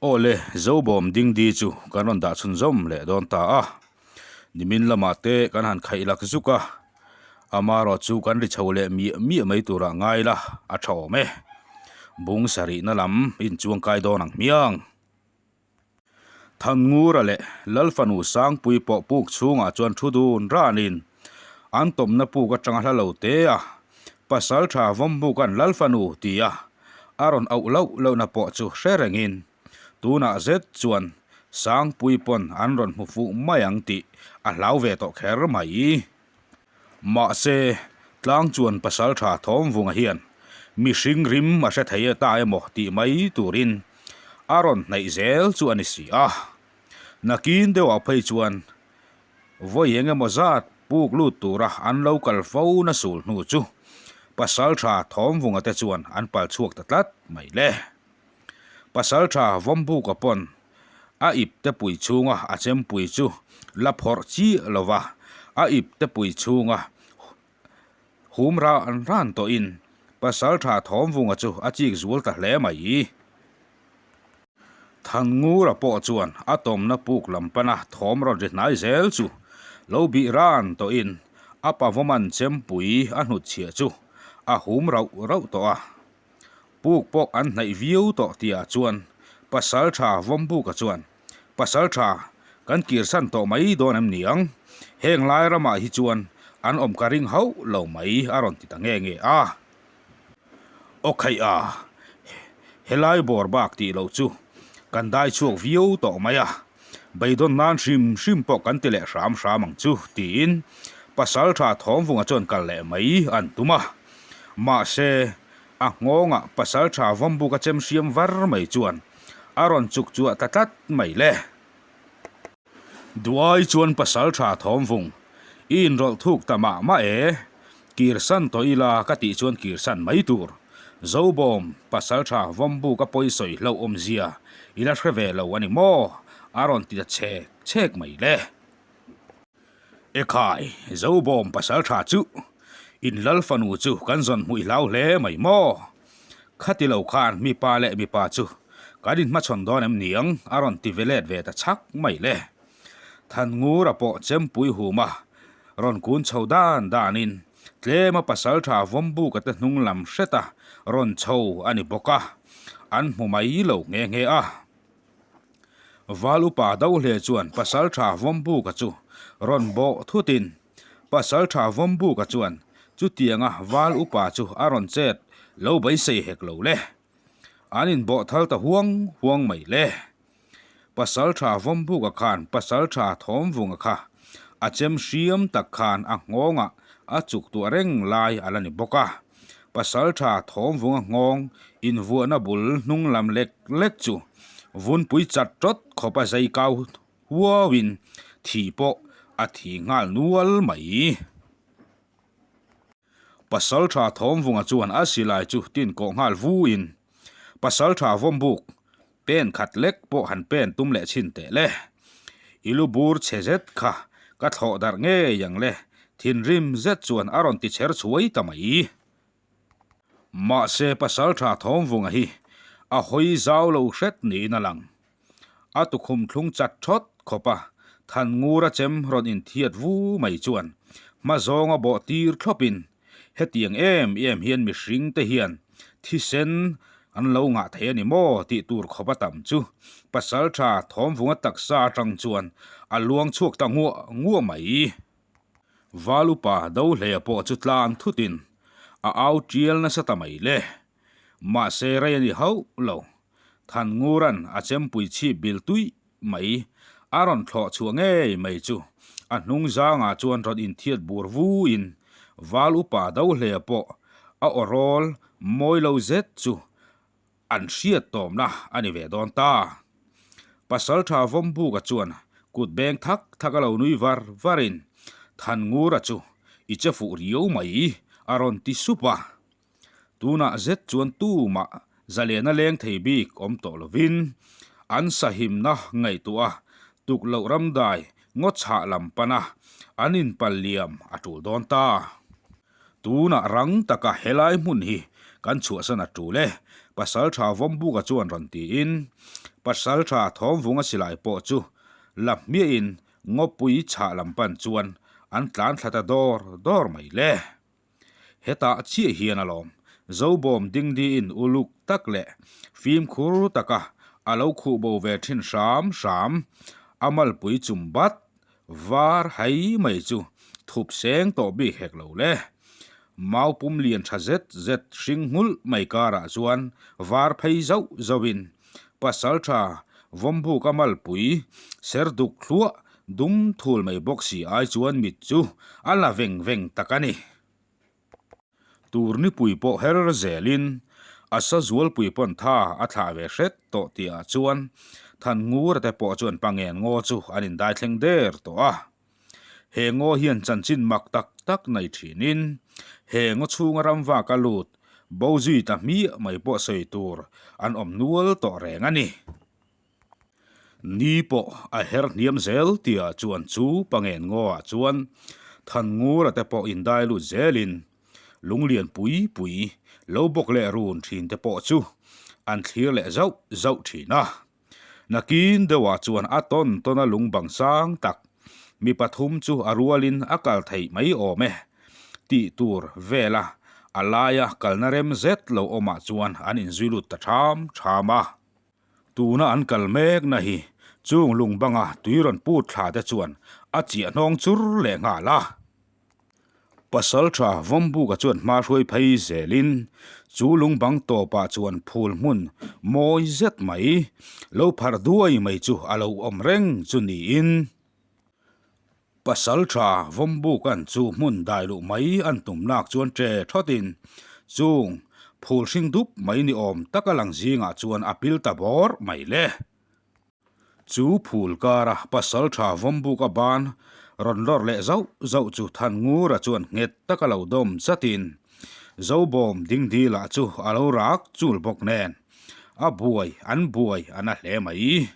Aw le, Zobawm dingdi chu kan rawn dah chhunzawm leh dawn ta a. Nimin lamah te kan han khaih lak zuk a, amarawh chu kan ri chho leh miah miah mai turah ngai la a tha awm e. Bung sarihna lam inchuang kai dawn ang hmiang. Thanngura leh Lalfanu Sangpui pawh puk chhungah chuan thu dun ranin an tawmna puk atanga hla lo te a, Pasaltha Vawmbuka'n Lalfanu ti a a rawn auh loh lohna pawh chu hre rengin tunah zet chuan Sangpui pawn an rawn hmu fuh mai ang tih a hlau ve tawh kher mai. Mahse, tlang chuan pasaltha Thawmvunga hian mihring rim a hre thei ta emaw tih mai turin a rawn hnaih zel chu a ni si a. Nakin deuhah phei chuan vawi eng emaw zat puk lut tura an lo kal fo na sul hnu chu pasaltha Thawmvunga te chuan an pal chhuak ta tlat mai le. Pasaltha Vawmbuka pawn a ip te pui chhunga a chempui chu la phawrh chiah lo va, a ip te pui chhunga hum ran ran tawhin Pasaltha Thawmvunga chu a chik zual ta hle mai. Thanngura pawh chuan a tawmna puk lam pana thawm rawn ri hnai zel chu lo bih ran tawhin a pavawman chempui a hnutchhiah chu a hum rauh rauh tawh a. Puk pawh an hnaih viau tawh tihah chuan Pasaltha Vawmbuka chuan, Pasaltha, kan kirsan tawh mai dawn em ni ang? Heng lai ramah hi chuan an awm ka ring hauh lo mai a rawn ti ta nge nge a. Aw khaih a, helai bawr bak tih loh chu kan dai chhuak viau tawh mai a, beidawn nan hrim hrim pawh kan ti leh hram hram ang chu tiin Pasaltha Thawmvunga chuan kal leh mai an tum a. Mahse, a nghawngah pasaltha vawmbuk a chem hriam var mai chuan a rawn chuk chuah ta tlat mai le. Duai chuan pasaltha thawmvung, I inrawlh thuk ta mah mah e, kirsan tawh ila ka tih chuan kirsan mai tur. Zobawm, pasaltha vawmbuk a pawi sawi hlauh awmzia i la hre ve lo a ni maw? a rawn ti ta chhek chhek mai le. Ekhai, Zobawm pasaltha chu in lal fanu chu kan zawn hmuih hlau hle mai maw? Khati lo khan mipa leh mipa chu kan inhmachhawn dawn em niang a rawn ti ve let ve ta chhak mai le. Thanngura pawh chempui huma rawn kun chho dan danin tlema pasaltha Vawmbuka te hnung lam hreta rawn chho a ni bawk a, an hmu mai lo nghe nghe a. Val upa Dohle chuan Pasaltha Vawmbuka chu rawn bawh thutin Pasaltha Vawmbuka chuan chutianga Val upa chu a rawn chet lo beisei hek lo le. An inbawh thal ta huang huang mai le. Pasaltha Vawmbuka khan Pasaltha Thawmvunga kha a chem hriam tak khan a nghawngah a chuk tuah reng lai a la ni bawk a. Pasaltha Thawmvunga nghawng invuahna bul hnung lam lek lek chu vunpui chat tawt khawp a zai kau huauin thi pawh a thi nghal nual mai. Pasaltha Thawmvunga chuan a silai chu tin kawh nghal vuin Pasaltha Vawmbuk Pen khat lek pawh han pen tum leh chhin teh le. I lu bur chhe zet kha ka thlawh darh ngei ang le, thinrim zet chuan a rawn ti chher chhuai ta mai. Mahse Pasaltha Thawmvunga hi a hawi zau lo hret niin a lang. A tukhum thlung chat thawt khawp a, Thanngura chem rawn inthiat vu mai chuan hma zawnga bawh tir thlawpin Hetiang em em hian mihring te hian thisen an lo ngah thei a ni maw tih tur khawp a tam chu Pasaltha Thawmvunga taksa atang chuan a luang chhuak ta nguah nguah mai. Val upa Dohleia pawh chu tlan thutin a au tial nasa ta mai le. Mahse rei a ni hauh lo. Thanngura'n a chempui chhip bil tuih mai a rawn thlawh chhuah ngei mai chu a hnung zangah chuan rawn inthiat bur vuin Val upa Dohlea pawh a aw rawl mawi lo zet chu an hriat tawmna a ni ve dawn ta. Pasaltha Vawmbuka chuan kut beng thak thak a lo nui var varin Thanngura chu i che fuh riau mai a rawn ti sup a. Tunah zet chuan tumah zalena leng thei bik awm tawh lovin an sahimna ngaihtuah a tuk loh ramdai ngaw chhah lam pana an inpal liam a tul dawn ta. Tunah rang taka helai hmun hi kan chhuahsan a tul e, Pasaltha Vawmbuka chuan rawn tiin. Pasalṭha Thawmvunga silai pawh chu la hmiahin ngawpui chhah lam pan chuan an tlan thla ta dawr dawr mai le. Hetah chiah hian alawm Zobawm dingdiin uluk tak leh fimkhur taka a lo khuh bo ve thin hram hram a malpui chum bat var hai mai chu thup seng tawh bik hek lo le. Mau pum lian tha zet zet hring nghulh mai karah chuan var phei zauh zauhin Pasaltha Vawmbuka malpui ser duk thluah dum thul mai bawk si ai chuan mit chu a la veng veng tak a ni. Tur nipui pawh her zelin a sa zualpui pawn tha a thlah ve hret tawh tihah chuan Thanngura te pawh chuan Pangen ngaw chu an indai thleng der tawh a. He ngaw hian chanchin mak tak tak nei thinin he ngaw chhunga ramvak a lut bo zui ta hmiah mai pawh sawi tur an awm nual tawh reng a ni. Ni pawh a her hniam zel tihah chuan chu Pangen ngawah chuan Thanngura te pawh indai lut zelin lunglian pui pui lo bawk leh run thin te pawh chu an thlir leh zauh zauh thin a. Nakin deuhah chuan a tawn tawn a lung bang sang tak mi pathum chu a rualin a kal theih mai awm e tih tur vela a laia kalna rem zet lo awmah chuan an inzui lut ta ṭham ṭham a. Tuna an kal mekna hi chung lung banga tui rawn put thla te chuan a chiah hnawng chur leh nghal a. Pasalṭha Vawmbuka chuan hma hruai phei zelin chu lung bang tawpah chuan phul hmun mawi zet mai lo pharh duai mai chu a lo awm reng chu niin Pasalṭha Vawmbuka'n chu hmun dai luh mai an tum nak chuan ṭe thawtin chung phul hring dup mai ni awm taka lang zingah chuan a pil ta bawr mai le. Chu phul kara Pasalṭha Vawmbuka ban rawn lawr leh zauh zauh chu Thanngura chuan nghet taka lo dawm chatin Zobawm dingdila chu a lo rak chul bawk nen A buai, an buai a na hle mai.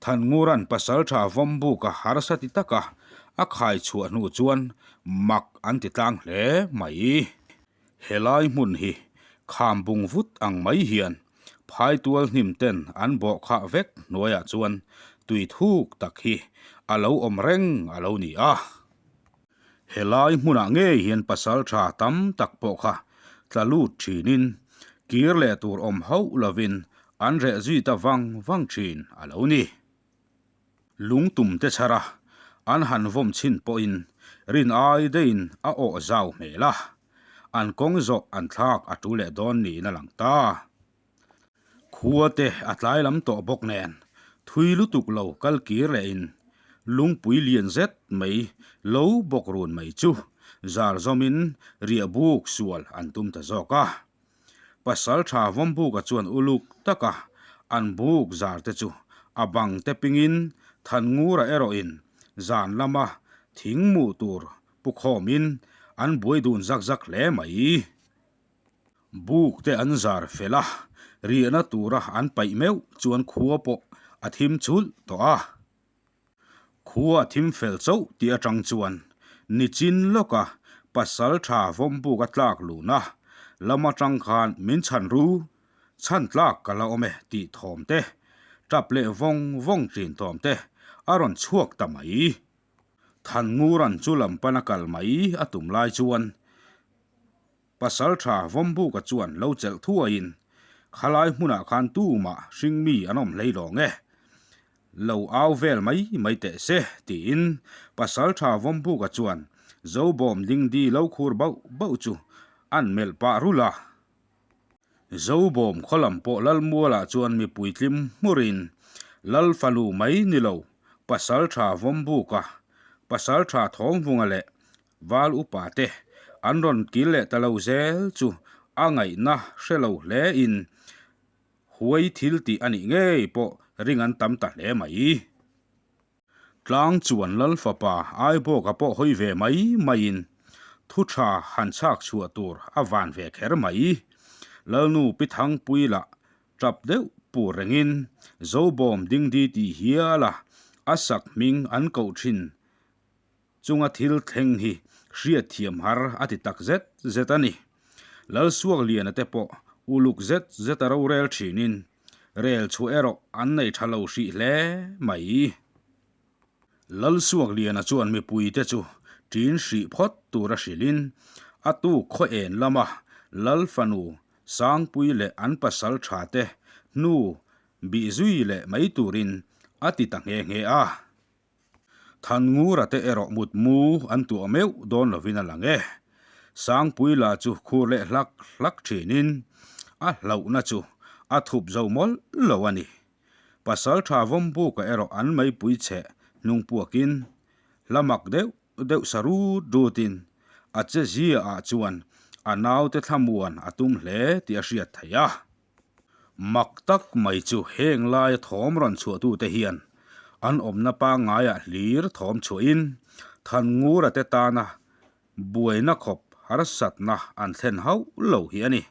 Thanngura'n Pasalṭha Vawmbuka harsa ti taka a khai chhuah hnu chuan mak an ti tlang hle mai. Helai hmun hi kham bung vut ang mai hian phaitual hnim ten an bawh khah vek hnuaiah chuan tui thuk tak hi a lo awm reng a lo ni a. Helai hmunah ngei hian pasalṭha tam tak pawh kha tla lut ṭhinin kir leh tur awm hauh lovin an reh zui ta vang vang ṭhin a lo ni. Lungtum te chhar a, an han vawm chhin pawhin rin ai deihin a awh zau hmel a, an kawng zawh an thlak a ṭul leh dawn niin a lang ta. Khua te a tlai lam tawh bawk nen thui lutuk lo kal kir leh in lungpui lian zet mai lo bawk run mai chu zar zawm in riah buk sual an tum ta zawk a. Pasaltha Vawmbuka chuan uluk taka an buk zar te chu a bang te ping in Thanngura erawh in zan lama thing muh tur pu khawm in an buai dun zak zak hle mai. Buk te an zar fel a, riahna tura an paih meuh chuan khua pawh a thim chulh tawh a. Khua a thim fel chauh tih atang chuan nichin lawka pasal tha Vawmbuk a tlak luna lam atang khan min chhan ru, chhan tlak ka la awm e tih thawm te, tap leh vawng vawng thin thawm te a rawn chhuak ta mai. Thanngura'n chu lam pana kal mai a tum lai chuan Pasalṭha Vawmbuka chuan lo chelh thuaiin, Khalai hmunah khan tumah hringmi an awm hlei lawng e. Lo au vel mai mai teh se, tiin Pasalṭha Vawmbuka chuan Zobawm dingdi lo khur bauh bauh chu an melh pah rulh a. Zobawm khaw lam pawh Lalmualah chuan mipui tlim hmurin Lal fanu mai ni lo, Pasalṭha Vawmbuka, Pasalṭha Thawmvunga leh Val upa te an rawn kil leh ta lo zel chu a ngaihna hre lo hle in huai thil tih a nih ngei pawh ring an tam ta hle mai. Tlang chuan Lal fapa Aibawka pawh hawi ve mai mai in thu tha han chhak chhuah tur a van ve kher mai. Lalnu Pi Thangpui lah tap deuh pur reng in Zobawm dingdi tih hial a a sak hming an koh thin Chunga thil thleng hi hriatthiam har a ti tak zet zet a ni. Lalsuakliana te pawh uluk zet zet a rorel thinin. Rel chhuah erawh an nei tha lo hrih hle mai. Lalsuakliana chuan mipuite chu ṭin hrih phawt tura hrilhin a tuk khaw en lama Lal fanu Sangpui leh an pasal tha te hnu bih zui leh mai turin a ti ta nghe nghe a. Thanngura te erawh mutmu an tuah meuh dawn lovin a lang e. Sangpui la chu khur leh hlak hlak thinin a hlauhna chu a thup zo mawlh lo a ni. Pasaltha Vawmbuka erawh an meipui chhe hnung puakin hla mak deuh deuh sa rut rutin a che zia ah chuan a naute thlamuan a tum hle tih a hriat theih a. Mak tak mai chu heng laia thawm rawn chhuahtute hian an awmna pangngaiah hlir thawm chhuahin Thanngura te tana buaina khawp harsatna an thlen hauh lo hi a ni.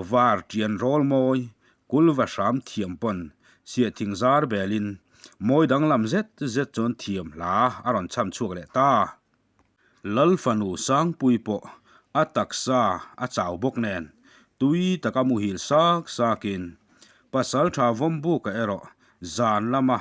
Var ṭian rawl mawi, kulva hram thiam pawn siahthing zar belin mawi danglam zet zet chuan thiam hla a rawn chham chhuak leh ta. Lal fanu Sangpui pawh a taksa a chau bawk nen tui taka muhil sak sakin Pasalṭha Vawmbuka erawh zan lama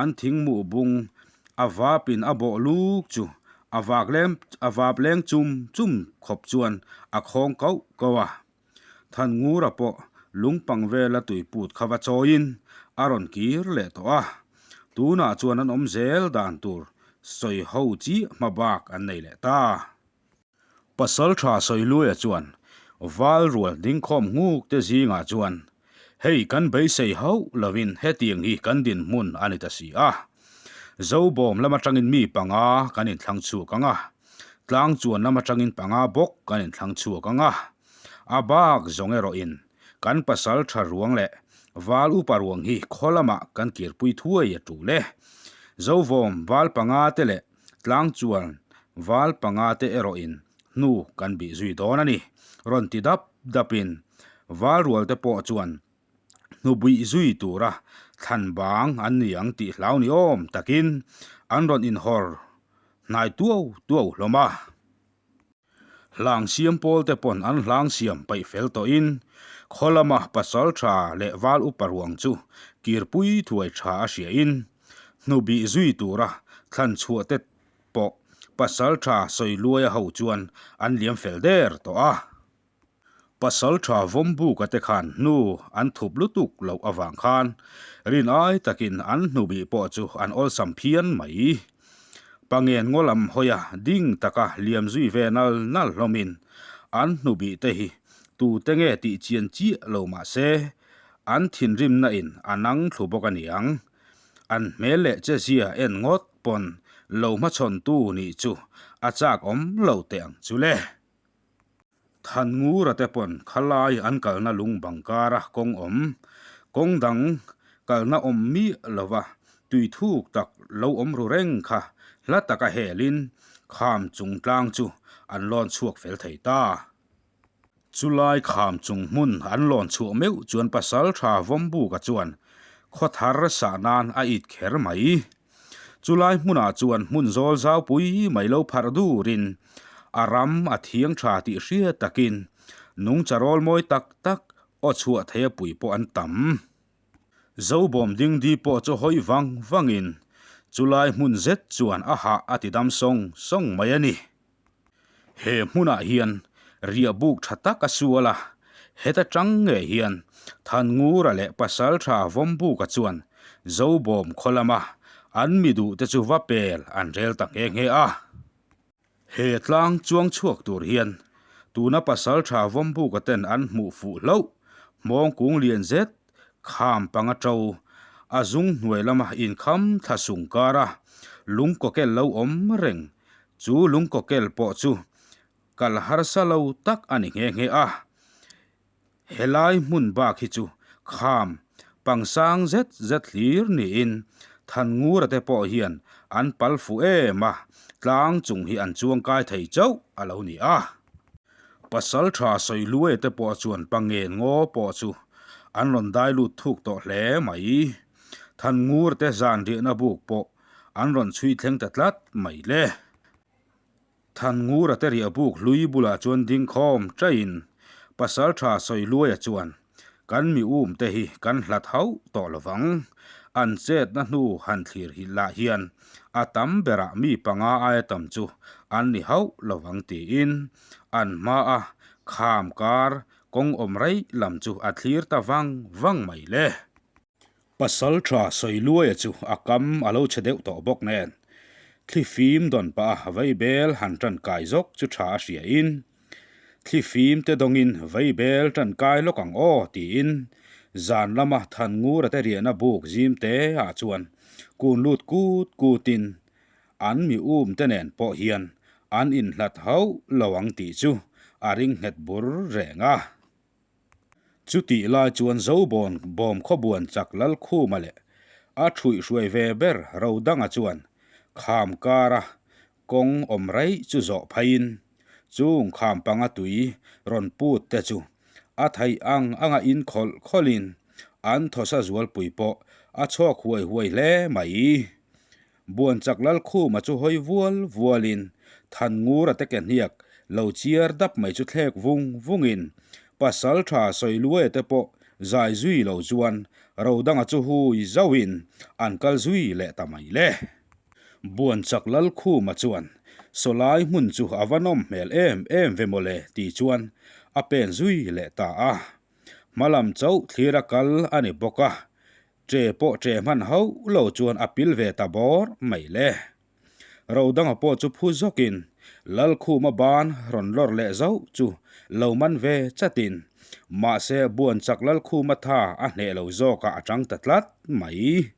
an thingmuh bung a vapin a bawh luk chu a vak leng a vap leng chum chum khawp chuan a khawng kauh kauh a. Thanngura pawh lungpang vela tuiput kha va chawiin a rawn kir leh tawh a. Tunah chuan an awm zel dan tur sawi ho chiah hma bak an nei leh ta. Pasalṭha Sawiluaia chuan val rual dingkhawm nghuk te zingah chuan hei kan beisei hauh lovin hetiang hi kan dinhmun a ni ta si a. Zobawm lam atangin mi panga kan inthlang chhuak ang a, tlang chuan lam atangin panga bawk kan inthlang chhuak ang a. A bak zawng erawhin kan pasalṭha ruang leh val upa ruang hi khaw lamah kan kirpui thuai a tul e. Zovawm val panga te leh Tlang chuan val panga te erawhin hnu kan bih zui dawn a ni. Rawn ti dap dapin val rual te pawh chuan hnu buih zui tura thlan bang an ni ang tih hlau ni awm takin an rawn inhawr hnai tuau tuau hlawm a. Hlang siam pawl te pawn an hlang siam paih fel tawhin khaw lama pasal tha leh val upa ruang chu kirpui thuai tha a hriain hnubih zui tura thlan chhuah te pawh pasal tha sawi luaia ho chuan an liam fel der tawh a. Pasal tha Vawmbuka te khan hnu an thup lutuk loh avang khan rin ai takin an hnubih pawh chu an awlsam phian mai. Pangen ngaw lam hawia ding taka liam zui ve nal nal hlawmin an hnubih te hi tute nge tih chian chiah lo mah se an thinrimna in a nang thlu bawk a niang. An hmel leh che zia en ngawt pawn lo hmachhawntu nih chu a chak awm lo teh ang chu le. Thanngura te pawn khalai an kalna lung bang kara kawng awm, kawng dang kalna awm miah lova tui thuk tak lo awm ru reng kha hla taka helin kham chung tlang chu an lawn chhuak fel thei ta. Chulai kham chung hmun an lawn chhuah meuh chuan pasal tha Vawmbuka chuan khaw thar sah nan a it kher mai. Chulai hmunah chuan hmun zawl zaupui mai lo pharh durin a ram a thiang tha tih hriat takin nungcha rawl mawi tak tak aw chhuah thei a pui pawh an tam. Zobawm dingdi pawh chu hawi vang vangin chulai hmun zet chuan a hah a ti dam sawng sawng mai a ni. He hmunah hian riah buk tha tak a sual a, heta tang ngei hian Thanngura leh Pasaltha Vawmbuka chuan Zobawm khaw lama an mi duhte chu va pel an rel ta nghe nghe a. He tlang chuang chhuak tur hian tuna Pasaltha Vawmbuka ten an hmuh fuh hlauh hmawng kung lian zet kham panga to a zung hnuai lama inkham thla sung kara lungkawkel lo awm reng Chu lungkawkel pawh chu kal harsa lo tak a ni nghe nghe a. Helai hmun bak hi chu kham pangsang zet zet hlir niin Thanngura te pawh hian an pal fuh em a, tlang chung hi an chuang kai thei chauh a lo ni a. Pasaltha Sawiluaia te pawh chuan Pangen ngaw pawh chu an rawn dai lut thuk tawh hle mai. Thanngura te zan riahna buk pawh An rawn chhui thleng ta tlat mai le. Thanngura te riah buk hlui bulah chuan ding khawm chaiin Pasaltha Sawiluaia chuan. Kan mi um te hi kan hlat hauh tawh lo vang. An chetna hnu han thlir hi lah hian a tam berah mi panga aia tam chu an ni hauh lo vang tiin an hmaa kham kar kawng awm rei lam chu a thlir ta vang vang mai le. Pasal tha Sawiluaia chu a kam a lo chhe deuh tawh bawk nen, thli fim dawn pah a vaibel han tan kai zawk chu tha a hria in, thli fim te dawngin vaibel tan kai lawk ang aw tiin zan lama Thanngura te riahna buk zim te ah chuan kun lut kut kut in an mi um te nen pawh hian an inhlat hauh lo ang tih chu a ring nghet bur reng a. Chutih lai chuan Zobawn bawm khawbuan chak Lalkhuma leh a ṭhuihhruai ve ber Rodanga chuan kham kara kawng awm raih chu zawh phaiin chung kham panga tui rawn put te chu a theih ang anga in khawlh khawlhin an thawsa zualpui pawh a chhuak huai huai hle mai. Buan chak Lalkhuma chu hawi vual vualin Thanngura te ke hniak lo chiar dap mai chu thlek vung vungin pasal tha Sawiluaia te pawh zai zui lo chuan Rodanga chu hui zauhin an kal zui leh ta mai le. Buan chak Lalkhuma chuan Sawlai hmun chu a va nawm hmel em em ve mawle tih chuan a pen zui leh ta a. Hmalam chauh thlir a kal a ni bawk a, Che pawh che hman hauh lo chuan a pil ve ta bawr mai le. Rodanga pawh chu phu zawkin Lalkhuma ban rawn lawr leh zauh chu lo man ve chatin mahse buan chak Lalkhuma tha a hneh lo zawkah a tang ta tlat mai.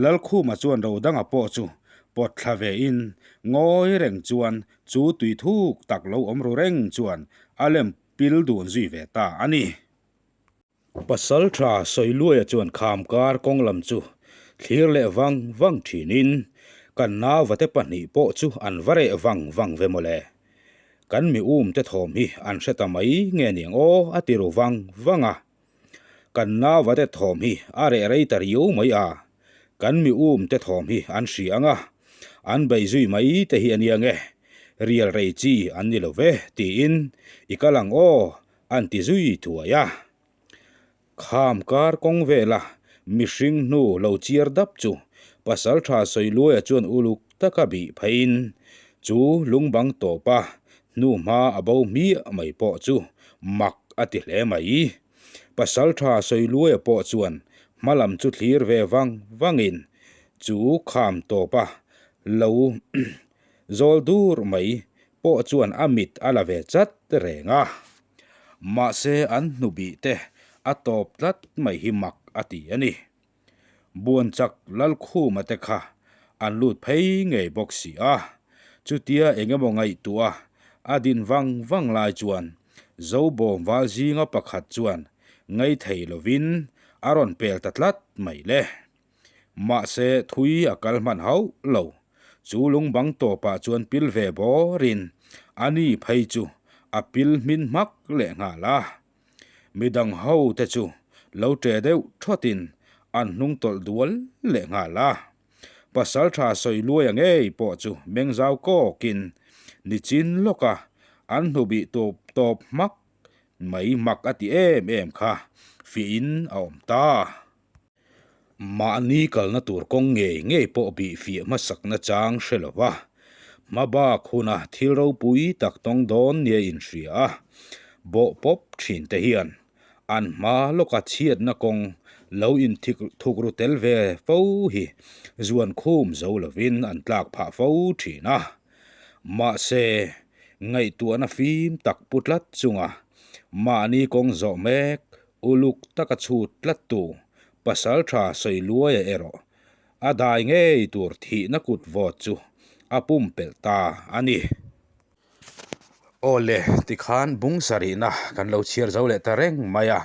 Lalkhuma chuan Rodanga pawh chu pawt thla vein ngawi reng chuan chu tui thuk tak lo awm ru reng chuan a lem pil dun zui ve ta a ni. Pasal tha Sawiluaia chuan kham kar kawng lam chu thlir leh vang vang thinin kan nauvate pahnih pawh chu an va reh vang vang ve mawle. Kan mi um te thawm hi an hre ta mai nge niang aw a ti ru vang vang a. Kan nauvate thawm hi a reh rei ta riau mai a, kan mi um te thawm hi an hria ang a, an bei zui mai te hi a nia nge, rial rei chi an ni lo ve tiin i kal ang aw An ti zui thuai a. Kham kar kawng vela mihring hnu lo chiar dap chu Pasaltha Sawiluaia chuan uluk taka bih pheiin chu lungbang tawpa hnu hma a bo hmiah mai pawh chu mak a ti hle mai. Pasaltha Sawiluaia pawh chuan hmalam chu thlir ve vang vangin chu kham tawpa lo zawl dur mai pawh chuan a mit a la ve chat reng a. Mahse an hnubih te a tawp tlat mai hi mak a ti a ni. Buanchak Lalkhuma te kha an lut phei ngei bawk si a. Chutia eng emaw ngaihtuah a din vang vang lai chuan Zobawm val zinga pakhat chuan ngei thei lovin a rawn pel ta tlat mai le. Mahse thui a kal hman hauh lo. Chu lungbang tawpah chuan pil ve bawrin a ni phei chu a pil hmin hmak leh nghal a. Midang ho te chu lo ṭe deuh thawtin an hnung tawlh dual leh nghal a. Pasalṭha Sawiluaia ngei pawh chu mengzau kawkin nichin lawka an hnubih tawp tawp hmak mai mak a ti em em kha fiahin a awm ta. Mahni kalna tur kawng ngei ngei pawh bih fiah hmasakna chang hre lo va, hmabak huna thil ropui tak tawng dawn nia inhria a, bawh pawp thin te hian an hma lawka chhiatna kawng lo inthik thuk ru tel ve fo hi zuan khum zo lovin an tlak phah fo thin a. Mahse, ngaihtuahna fim tak pu tlat chunga mahni kawng zawh mek Uluk taka chhut tlattu Pasaltha Sawiluaia erawh a dai ngei tur thihna kut vawt chu a pumpelh ta a ni. Aw le, tikhan bung sarihna kan lo chhiar zo leh ta reng mai a,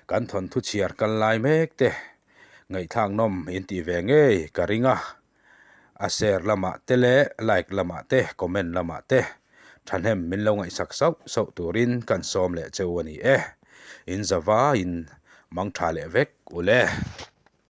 kan thawnthu chhiar kal lai mek te ngaihthlak nawm in tih ve ngei ka ring a. A share lamah te leh like lamah te comment lamah te thahnem min lo ngaihsak sauh sauh turin kan sawm leh cheu a ni e. In zavaiin mangtha leh vek u le.